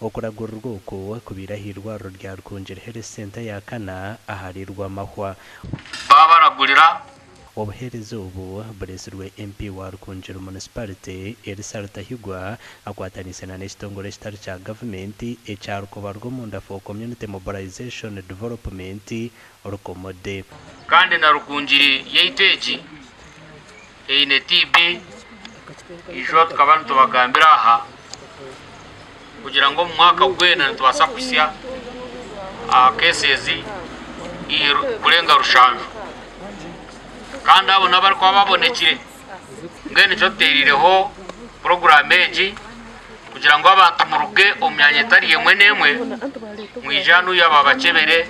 Okuragurirwa oku kubaire ah'eirwariro rya Rukungiri Health Centre ya kana ahari Rwamahwa. Baabaragurira. Obuheereza obu buretsirwe MP wa Rukungiri Municipality, Erisa Rutahigwa akwataniise na n'ekitongore ekitari kya gavumenti ekya Rukoba Rw'omunda for Community Mobilization Development, Rukomode. Kandi na Rukungiri yaitu egi eine TB, ijo tukaba nitubagambira aha kugira ngu omu mwaka gwena nitubaasa kuhitsya aha cases kurenga rushanju kandi abo n'abarikuba babonekire. Mbwenu nikyo tutereireho puroguraamu egi kugira ngu abantu muruge omu myanya etari emwe n'emwe mwije hanuya babakyebere.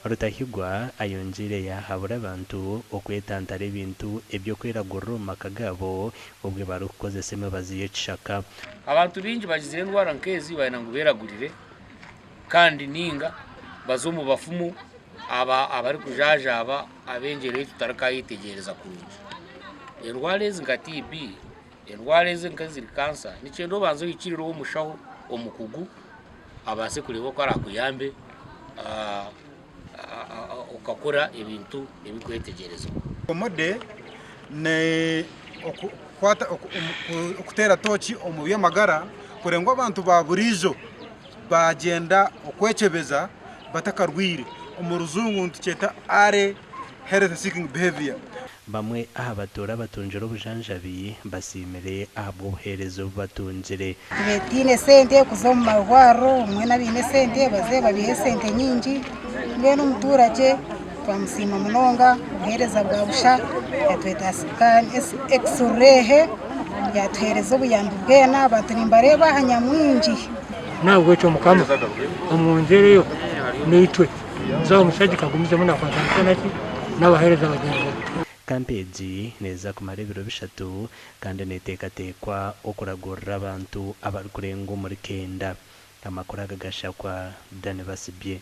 Rutahigwa ayongyeire yaahabura abantu okwetantara ebintu eby'okweragurira omu maka gaabo obwe barikukozesa emibazi y'ekishaka. Abantu baingi bagizire endwara nk'ezi bayenda ngu beragurire kandi ninga baze omu bafumu aba abarikujajaaba ab'engyero ei tutarikayetegyereza kurungi. Endwara ezi nka TB, endwara ezi nk'eziri kansa nikyenda obanze ohikirire ow'omushaho omukugu abaase kureeba oku araakuyambe okakora ebintu ebirikwetegyerezibwa. Omode ni okuteera tooki omu by'amagara kureba ngu abantu ba buriijo baagyenda okwekyebeza batakarwaire. Omu rujungu nitukyeta early health seeking behaviour. Bamwe aha batuura abatungire obujanjabi basiimire ahabw'obuheereza obu batungire. Tube tihaine sente kuza omu marwariro obumwe n'abaine esente baze babihe esente nyingi mbwenu omuturagye twamusiima munonga obuheereza bwa busha yatweta x-ray yatuheereza obuyambi bwena abantu nimbareeba aha nyamwingi. Nahabwekyo Mukama omwongyereyo naitwe tuzamushagika agumizemu nakwatanisa naki nabahereza bagyenzi be. Kampi egi neeza kumara ebiro bishatu kandi neteekateekwa okuragurira abantu abarikurenga omuri kenda. Amakuru aga gashakwa Danny Basibye.